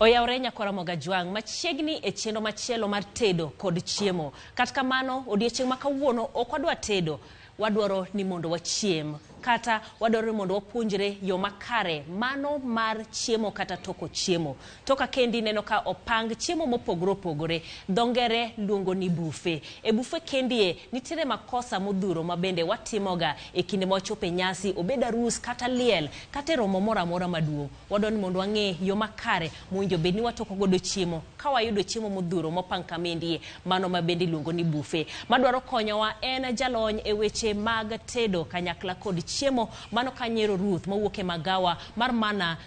Oyawre nyakwara Mogajwang' machiegni e chenro machielo mar tedo kod chiemo. Kata kamano, odiechieng' ma kawuono ok wadwa tedo, wadwaro ni mondo wachiem kata wadwaro ni mondo wapuonjre yo makare mano mar chiemo kata toko chiemo. Toka kendi neno ka opang chiemo mopogore opogore, dho ngere luongo ni buffet. E buffet kendie nitiere makosa modhuro ma bende watimoga e kinde ma wachopo e nyasi, obed arus kata liel kata e romo moro amora maduong'. Wadwaro ni mondo wang'e yo makare mowinjo bed ni watoko godo chiemo ka wayudo chiemo modhuro mopang kamendie mano ma bende iluongo ni buffet. Madwaro konyowa en jalony e weche mag tedo kanyakla kod chiemo mano Kanyero Ruth mawuok e magawa mar Mana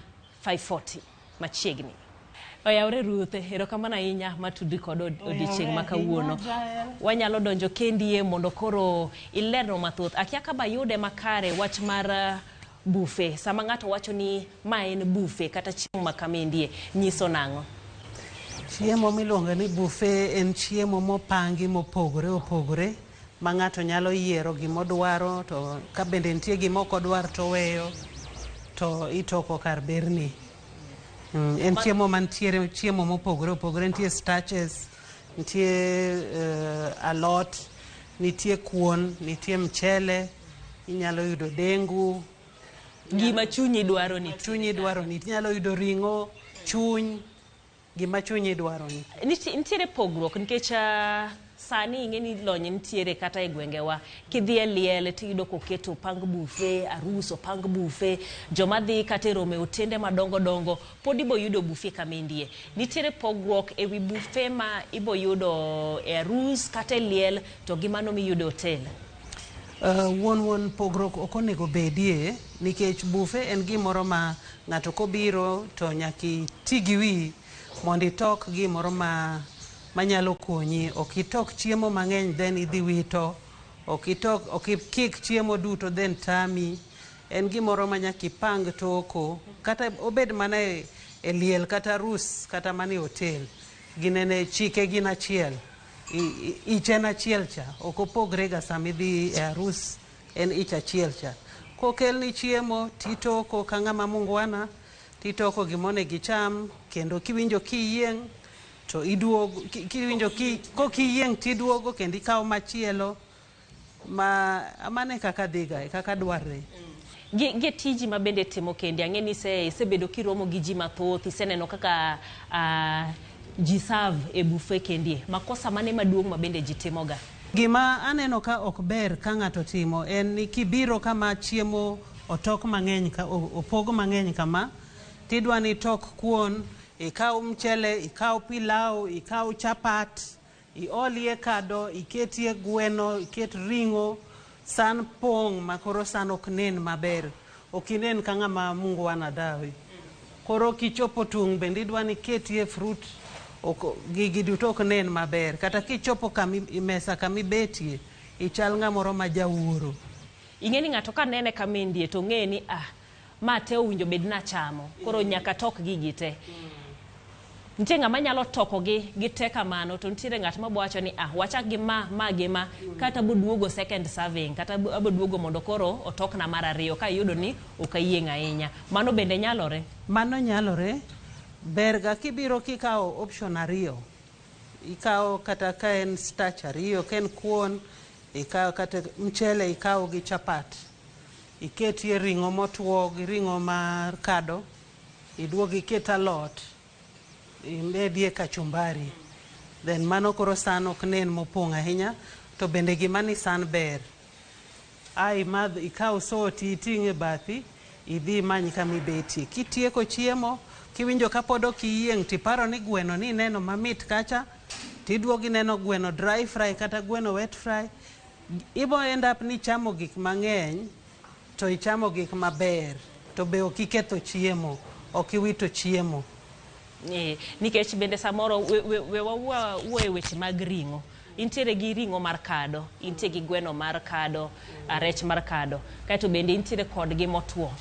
540 machiegni. Oyawre Ruth, erokamano ahinya matudri kod odiechieng' ma kawuono. Wanyalo donjo kendie mondo koro ilernwa mathoth. Akia ka bayude makare wach mar buffet. Sama ng'ato wacho ni ma en buffet kata chiemo ma kamendie, nyiso nang'o? Chiemo miluongo ni buffet en chiemo mopangi mopogore opogore ma ng'ato nyalo yiero gimodwaro to ka bende nitie gima ok odwar to oweyo to itoko kar berni. En chiemo mantiere chiemo mopogore opogore nitie starches, nitie alot, nitie kuon, nitie mchele, inyalo yudo dengu. Gima chunyi dwaro ni. Chunyi dwaro ni. Inyalo yudo ring'o, chuny, gima chunyi dwaro ni. Nitiere pogruok nikech sani ing'e ni lony nitiere kata e gwengewa. Kidhi e liel tiyudo koketo opang buffet, arus opang buffet, joma dhi kata e romo e otende madongo dongo pod ibo yudo buffet kamendie. Nitiere pogruok e wi buffet ma ibo yudo e arus kata e liel to gi mano miyudo e otel. Wuon pogruok ok onego bedie nikech buffet en gimoro ma ng'ato kobiro to nyaka iti gi wiyi mondo itok gimoro ma manyalo konyi. Ok itok chiemo mang'eny then idhi wito, ok itok ok ikik chiemo duto then tami. En gimoro ma nyaka ipang toko kata obed mana e liel kata arus kata mana e otel. Ginene chike gin achiel. Ich en achiel cha, ok opogre ga sama idhi e arus en ich achiel cha. Kokelni chiemo titoko ka ng'ama mungwana, titoko gimonego icham kendo kiwinjo kiyieng' to iduogo, kiwinjo kokiyieng' tiduogo kendo ikawo machielo ma mano e kaka dhiga e kaka dwarre. Gi tiji ma bende timo kendi, ang'e ni isebedo kiromo gi ji mathoth, iseneno kaka ji serve e buffet kendie. Makosa mane maduong' ma bende ji timoga? Gima aneno ka ok ber ka ng'ato timo en ni kibiro kama chiemo otok mang'eny ka opog mang'eny kama, tidwa ni itok kuon, ikaw mchele, ikaw pilau, ikaw chapat, iolie kado, iketie gweno, iket ring'o, san pong' ma koro san ok nen maber. Ok inen ka ng'ama mungwana dawi. Koro kichopo tung' bende idwa ni iketie fruit, ok, gigi duto ok nen maber. Kata kichopo kami, mesa kamibetie, ichal ng'amoro ma jawuoro. Ing'e ni ng'ato ka nene kamendie to ong'e ni ma te owinjo bed nachamo, koro nyaka tok gigi te. Nitie ng'ama nyalo toko gi te kamano, to nitiere ng'at ma bo wacho ni wachak gi ma, ma gi ma, kata boduogo second serving, kata aboduogo mondo koro otokna mar ariyo ka iyudo ni ok ayieng' ahinya. Mano bende nyalore? Mano nyalore. Ber ga kibiro kikawo option ariyo. Ikawo kata ka en starch ariyo, ka en kuon, ikawo kata mchele ikawo gi chapat. Iketie ring'o motwo gi ring'o mar kado, iduog iket alot, imedie kachumbari. Then mano koro san ok nen mopong' ahinya, to bende gima ni san ber. A imadh, ikaw soti iting' e bathi, idhi imany kama ibetie. Kitieko chiemo, kiwinjo ka pod ok iyieng' tiparo ni gweno ni ineno mamit kacha, tiduogo ineno gweno dry fry kata gweno wet fry, ibo end up ni ichamo gik mang'eny, to ichamo gik maber, to be ok iketho chiemo, ok iwito chiemo. Nikech bende samoro we wawuo e weche mag ring'o. Intiere gi ring'o mar kado, intie gi gweno mar kado, rech mar kado, kaeto bende intiere kodgi motwo.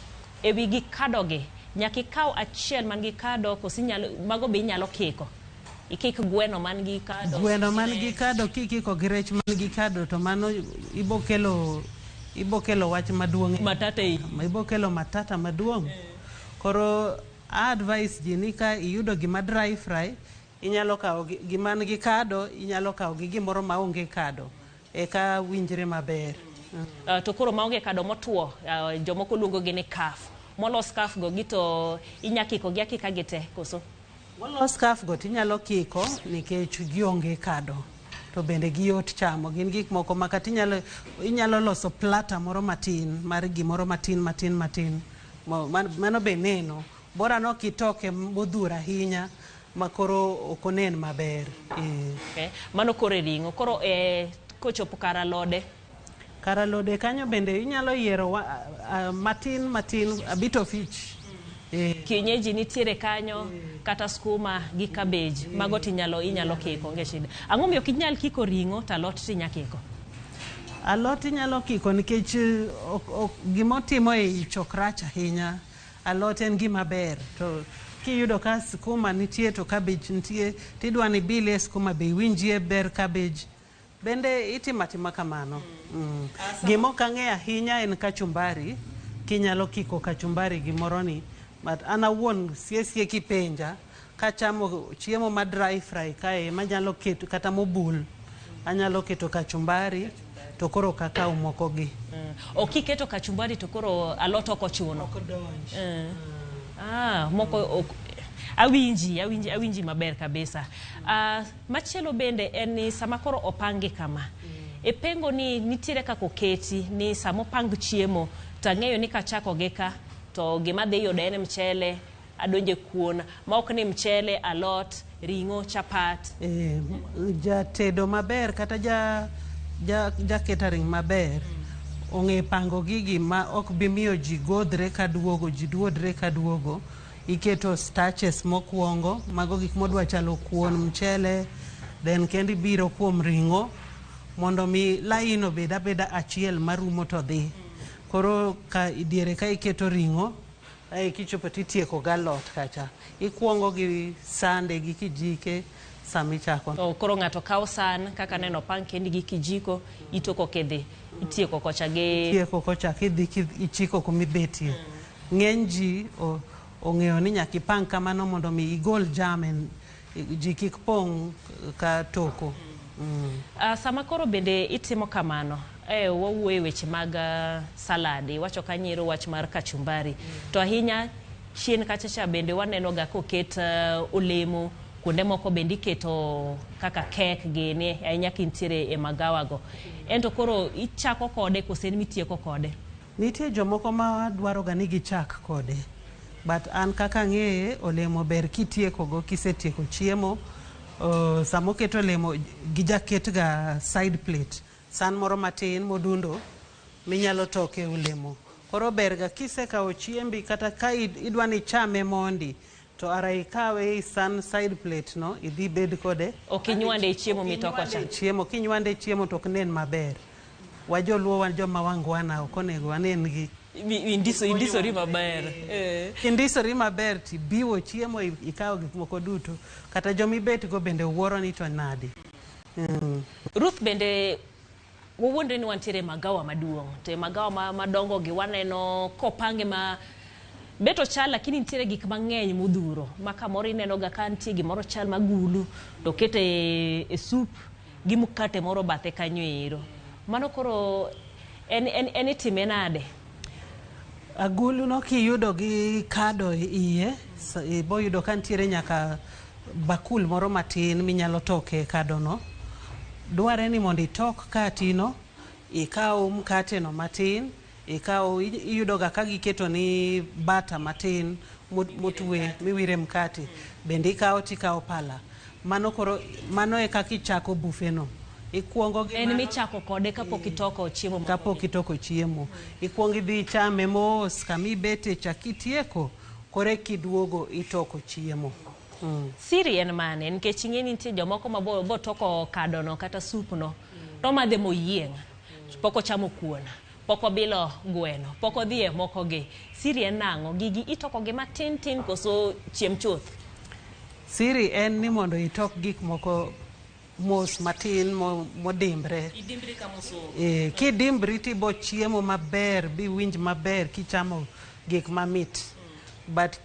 E wi gi kado gi, nyaka ikaw achiel man gi kado, koso inyalo, mago be inyalo kiko. Ikik gweno man gi kado. Gweno man gi kado kikiko gi rech man gi kado to mano ibo kelo wach maduong'. Matata e Ibo kelo matata maduong'. Koro A advise ji ni ka iyudo gima dry fry, inyalo kawo gima nigi kado, inyalo kawo gi gimoro maonge kado, eka winjre maber. To koro maonge kado motwo, jomoko luongo gi ni kaf. Molos kaf go gi to inya kiko gi akika gi te koso? Molos kaf go tinyalo kiko nikech gionge kado. To bende giyot chamo, gin gik moko ma kata inyalo loso platter moro matin mar gimoro matin matin matin. Mano be neno. Bora no kitoke modhuro ahinya ma koro ok onen maber. Okay. Mano koro e ring'o. Koro kochopo kar alode? Kar alode kanyo bende inyalo yiero matin matin, a bit of each. Kienyeji nitiere kanyo, kata skuma gi cabbage. Mago tinyalo inyalo kiko, onge shida. Ang'o miyo ok inyal kiko ring'o to alot tinya kiko? Alot inyalo kiko nikech gimotimo e ich ok rach ahinya. Alot en gima ber. To kiyudo ka skuma nitie to cabbage nitie, tidwa ni ibilie skuma be iwinjie ber cabbage. Bende itimo atima kamano. Gima ok ang'eyo ahinya en kachumbari. Kinyalo kiko kachumbari gimoro ni. But an awuon sie sie kipenja, kachamo chiemo ma dry fry kae manyalo keto kata mobul, anyalo keto kachumbari to koro ok akaw moko gi. Ok iketo kachumbari to koro alot ok ochuno. Ok donj. Moko ok, awinji maber kabisa. Machielo bende en ni sama koro opangi kama. E pengo ni nitiere kaka oketi ni sama opang chiemo to ang'eyo ni kachako gi ka to gima dhi yudo en mchele, adonje kuon, ma ok ni mchele, alot, ring'o, chapat. Jatedo maber kata ja catering maber ong'e pango gigi ma ok bi miyo ji godhre kaduogo, ji duodre kaduogo. Iketo starches mokwongo, mago gik modwa chalo kuon, mchele, then kendo ibiro kuom ring'o mondo mi line obed abeda achiel marumo to dhi. Koro ka diere ka iketo ring'o, ae kichopo titieko galot kacha. Ikwongo gi sande gi kijike sama ichako. To koro ng'ato kawo san kaka neno opang kendi gi kijiko, itoko kidhi, itieko kocha gi... Itieko kocha kidhi ichiko kumibetie. Ng'eny ji ong'eyo ni nyaka ipang kamano mondo mi igol jam en ji kik pong' ka toko. Sama koro bende itimo kamano, wawuoyo e weche mag salad, iwacho kanyo wach mar kachumbari. To ahinya chien kacha cha bende waneno ga koket olemo, kuonde moko bende iketo kaka kek gini, ahinya kintiere e magawa go. Ento koro ichako kode kose en mitieko kode? Nitie jomoko ma dwaro ga ni gichak kode. But an kaka ang'eye, olemo ber kitieko go kisetieko chiemo. Sama oket olemo, gijaket ga side plate. San moro matin modundo minyalo toke olemo. Koro ber ga kisekawo chiembi kata ka idwa ni ichame mondi, to ara ikawe e san side plate no, idhi bed kode. Ok inywande e chiemo mitoko cha. Chiemo, kinywande e chiemo to ok nen maber. Wajoluo wan joma wangwana, ok onego wanen gi. Indisori maber. Indisori maber tibiwo chiemo ikawo gik moko duto. Kata jomibet go bende wuoro ni to nadi. Ruth bende wawuondre ni wantiere e magawa maduong'. To e magawa madongo gi waneno kopange ma bet ochal lakini nitiere gik mang'eny modhuro. Ma kamoro ineno ga ka nitie gimoro chal magulu to okete e soup gi mkate moro bathe kanyo ero. Mano koro en itime nade? Agulu no kiyudo gi kado iye, iboyudo ka nitiere nyaka bakul moro matin minyalo toke kado no. Dware ni mondo itok katino, ikaw mkate no matin, ikaw iyudo ga ka giketo ni bata matin motwe miwire mkate. Bende ikaw tikaw pala. Mano koro, mano e kaka ichako buffet no. Ikwongo gi En mano michako kode kapok itoko chiemo moko. Kapok itoko chiemo. Ikwongo idhi ichame mos kama ibete cha kitieko, koro kiduogo itoko chiemo. Siri en mane? Nikech ing'e ni nitie jomoko ma bo toko kado no kata soup no, to madhe moyieng'. Pok ochamo kuon, pok obilo gweno, pok odhi e moko gi. Siri en nang'o? Gigi itoko gi matin tin koso chiem chuth? Siri en ni mondo itok gik moko mos matin modimbre. Idimbri ka moso. Kidimbri tibo chiemo maber, biwinj maber kichamo gik mamit. But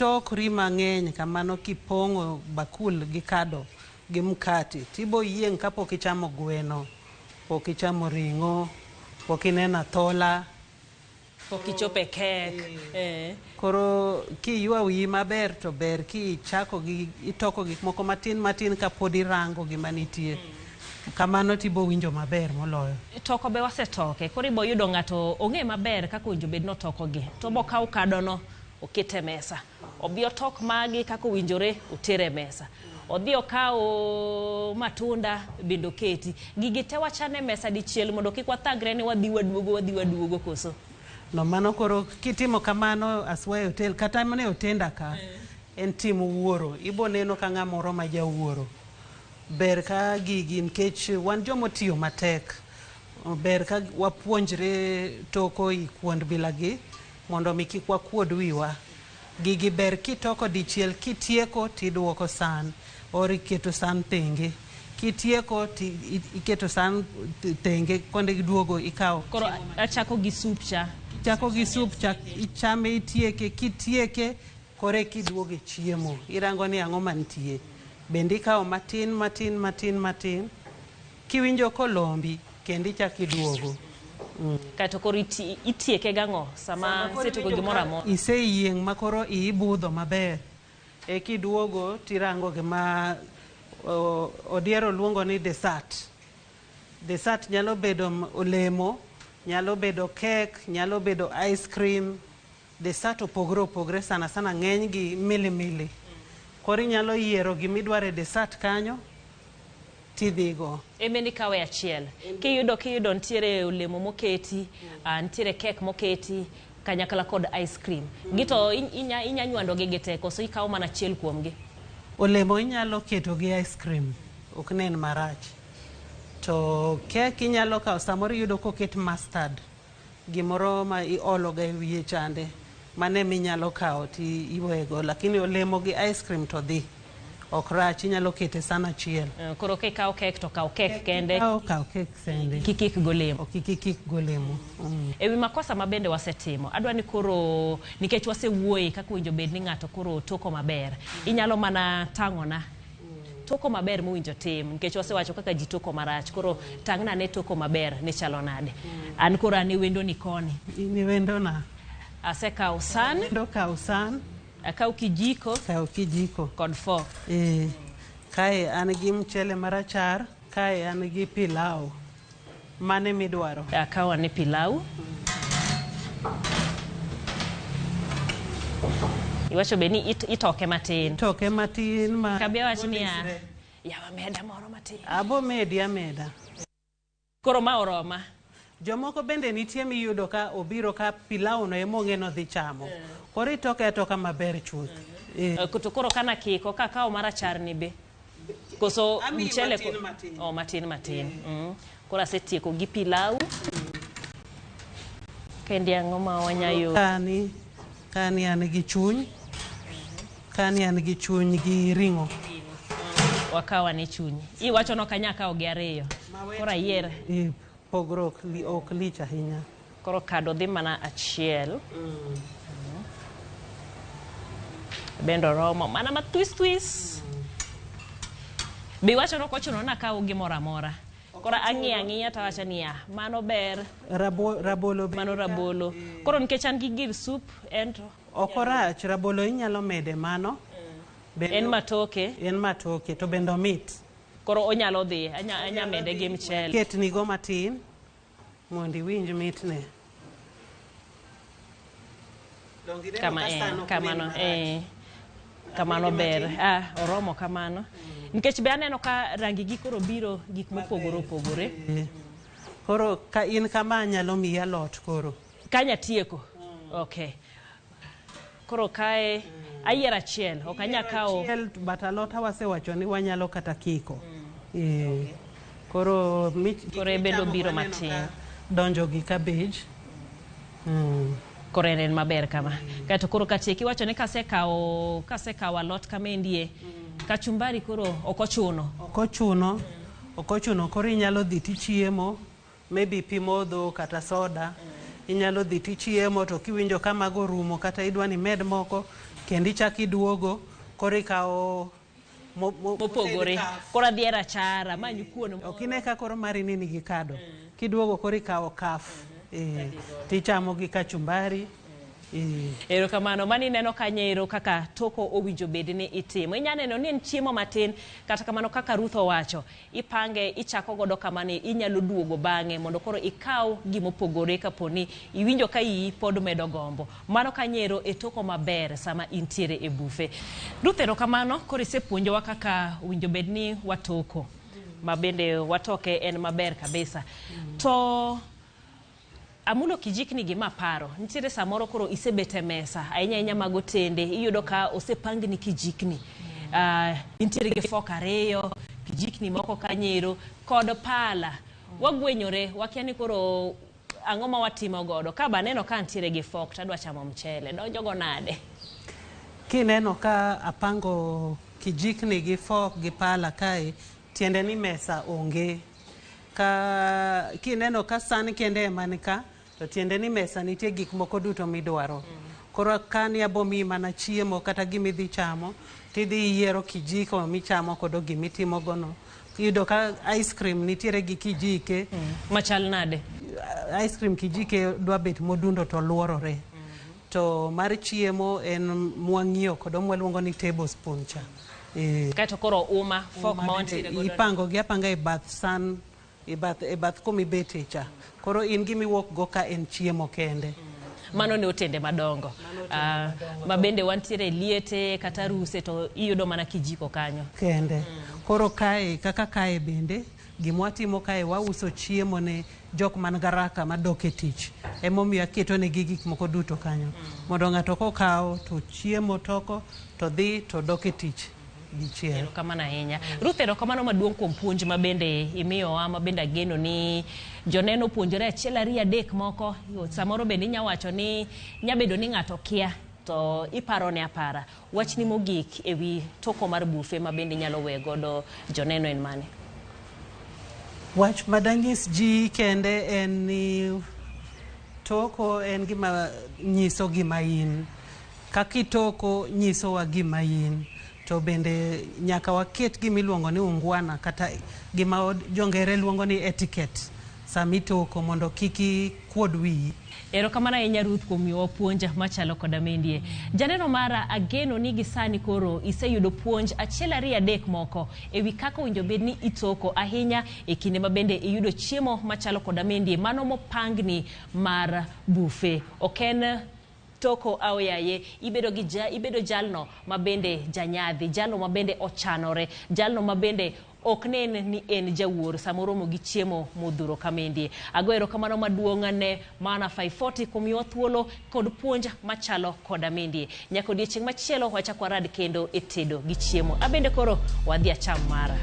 itokri mang'eny kamano kipong'o bakul gi kado gi mkati, tibo yieng' kapok ichamo gweno, pok ichamo ring'o, pok ineno athola. Pok ichopo e kek. Eh. Koro kiywa wiyi maber to ber kichako gi itoko gik moko matin matin kapod irango gima nitie. Kamano tibo winjo maber moloyo. Toko be wasetoke, koro ibo yudo ng'ato ong'e maber kaka owinjo bed notokogi. To obo kawo kadono oket e mesa. Obi otok magi kaka owinjore oter e mesa. Odhi okaw matunda bende oketi. Gigi te wachan e mesa dichiel mondo kik wathagre ni wadhi waduogo wadhi waduogo koso. No mano koro kitimo kamano aswa e hotel kata mana e otenda ka en tim wuoro. Ibo neno ka ng'amoro ma jawuoro. Ber ka gigi nikech wan joma otiyo matek. Ber ka wapuonjre toko i kuond bila gi mondo mi kik wakuod wiwa. Gigi ber kitoko dichiel kitieko tiduoko san or iketo san thenge. Kitieko ti iketo san thenge konde iduogo ikawo. Koro achako gi soup cha. Ichako gi soup cha ichame itieke kitieke kore kiduogo e chiemo. Irango ni ang'o mantie. Bende ikawo matin matin matin matin. Kiwinjo kolombi kendo ichako iduogo. Kaeto koro itieke gang'o sama isetieko gimoro amora? Iseyieng' ma koro iyi budho maber. Eka iduogo tirango gima Odiero luongo ni dessert. Dessert nyalo bedo olemo, nyalo bedo cake, nyalo bedo ice cream. Dessert opogore opogore sana sana ng'eny gi milimili. Koro inyalo yiero gimidwaro e dessert kanyo tidhigo. En bende ikawe achiel. Kiyudo kiyudo nitiere olemo moketi, nitiere cake moketi, kanyakla kod ice cream. Gito inya nywando gi gite koso ikawo mana achiel kuomgi? Olemo inyalo keto gi ice cream, ok nen marach. To cake inyalo kawo samoro iyudo koket mustard, gimoro ma iolo ga e wiye chande. Mano ema inyalo kawo ti iwego, lakini olemo gi ice cream to dhi. Ok rach, inyalo kete san achiel. Koro kikawo cake to kaw cake kende. Kaw cake kende. Kik ik golemo. Ok kik ikik golemo. Ewi makosa ma bende wasetimo, adwa ni koro nikech wasewuoye kaka owinjo bed ni ng'ato koro toko maber. Inyalo mana tang'ona toko maber mowinjo tim nikech wasewacho kaka ji toko marach. Koro tang'na ane toko maber ni chalo nade. An koro an e wendo ni koni. In e wendona. Asekawo san. Wendo kaw san. Akaw kijiko. Kaw kijiko. Kod fork. Kae an gi mchele marachar, kae an gi pilau. Mane midwaro? Akaw ane pilau. Iwacho be ni itoke matin. Itoke matin ma Kabia wach niya, yawa meda moro matin. Abo medi ameda. Koro ma oroma. Jomoko bende nitie miyudo ka obiro ka pilau no ema ong'e nodhi chamo. Koro itoke atoka maber chuth. To koro kana kiko kakawo marachar ni be. Koso Amiyi mchele matin matin. Oh, matin matin. Koro asetieko gi pilau. Kendi ang'o ma wanyayo? Kani an gi chuny. Kani an gi chuny gi ring'o. Wakaw ane chuny. Iwacho no kanya kawo gi ariyo. Koro ayier. Pogruok ok lich ahinya. Koro kado dhi mana achiel. Bende oromo mana matwis twis. Be iwacho ni ok ochuno ni akaw gimoro amora. Koro ang'iyo ang'iya tawacho niya, mano ber. Rabolo be Mano rabolo. Koro nikech an gi gir soup en to Ok orach, rabolo inyalo mede mano. Bende En matoke. En matoke to bende omit. Koro onyalo dhi, anya mede gi mchele. Ketnigo matin mondo iwinj mitne. Kama, kamano, kamano ber. Oromo kamano. Nikech be aneno ka rangi gi koro biro gik mopogore opogore. Koro ka in kama anyalo miyi alot koro. Kanya tieko. Okay. Koro kae ayiero achiel, ok anya kawo. Achiel, but alot wasewacho ni wanyalo kata kiko. Koro Koro en bende obiro waneno matin. ka Donjo gi cabbage. Koro en maber kama. Kaeto koro katieko iwacho ni kasekawo alot kamendie, kachumbari koro ok ochuno. Ok ochuno. Ok ochuno koro inyalo dhi tichiemo, maybe pi modho kata soda. Inyalo dhi tichiemo to kiwinjo ka mago orumo kata idwa ni med moko, Kendo ichak iduogo koro ikawo mopogore. moted kaf. Koro adhi e rachar, amany kuon. Ok ine ka koro mari ni nigi kado. Kiduogo koro ikawo kaf. Tichamo gi kachumbari. Erokamano. Mani ineno kanyo ero kaka toko owinjo bed ni itimo. Inya neno ni en chiemo matin, kata kamano kaka Ruth owacho, ipange ichako godo kamani, inyalo duogo bang'e mondo koro ikaw gimopogore kaponi iwinjo ka iyi pod medo gombo. Mano kanyo ero e toko maber sama intiere e buffet. Ruth, erokamano, koro isepuonjowa kaka owinjo bed ni watoko. Ma bende watoke en maber kabisa. To amulo kijikni gi maparo, nitiere samoro koro isebet e mesa, ahinya ahinya mag otende, iyudo ka osepangni kijikni. Intiere gi fork 2, kijikni moko kanyero, kod pala. Wagwenyore, wakia ni koro ang'o ma watimo godo. Ka ba aneno ka ntiere gi fork to adwa chamo mchele, donjo go nade? Kineno ka apango kijikni gi fork gi pala kae, tiende ni mesa onge. Ka kineno ka san kende ema ni ka, to tiende ni mesa nitie gik moko duto midwaro. Koro ka ni abo miyi mana chiemo kata gimidhi chamo, tidhi yiero kijiko michamo kodo gimitimo gono. Iyudo ka ice cream nitiere gi kijike. Machal nade? Ice cream kijike dwa bet modundo to luorore. To mar chiemo en mwang'iyo kodo mwaluongo ni tablespoon cha. Kaeto koro uma, fork ma wantiere godo. Ipango gi apanga e bath san, e bath kumibete cha. Koro in gimiwuok go ka en chiemo kende. Mano ne otende madongo. Ma bende wantiere liete kata ruse to iyudo mana kijiko kanyo. Kende. Koro kae, kaka kae bende, gimwatimo kae wauso chiemo ne jok man garaka madok e tich. Emomiyo aketo negi gik moko duto kanyo. Mondo ng'ato kokawo to chiemo toko to dhi to dok e tich. Erokamano ahinya. Ruth, erokamano maduong' kuom puonj ma bende imiyowa, ma bende ageno ni joneno puonjore 1 2 3 moko. Samoro bende inya wacho ni nya bedo ni ng'ato kia to iparo ne apara. Wachni mogik ewi toko mar buffet ma bende inyalo we godo joneno en mane? Wach madanyis ji kende en ni toko en gima nyiso gima in. Kaka itoko nyisowa gima in. To bende nyaka waket gima iluongo ni ungwana kata gima jongere luongo ni etiquette sama itoko mondo kik ikuod wiyi. Erokamano ahinya Ruth kuom miyowa puonj machalo koda mendie. Janeno mara, ageno ni gi sani koro iseyudo puonj 1 2 3 moko ewi kaka owinjo bed ni itoko ahinya e kinde ma bende iyudo chiemo machalo koda mendie, mano mopangni mar buffet. Ok en toko aoyaye, ibedo gi ja, ibedo jalno ma bende janyadhi, jalno ma bende ochanore, jalno ma bende ok nen ni en jawuor sama oromo gi chiemo modhuro kamendie. Ago erokamano maduong' ne Mana 540 kuom miyowa thuolo kod puonj machalo koda mendie. Nyaka odiechieng' machielo wachak warad kendo e tedo gi chiemo. Abende koro wadhi acham mara.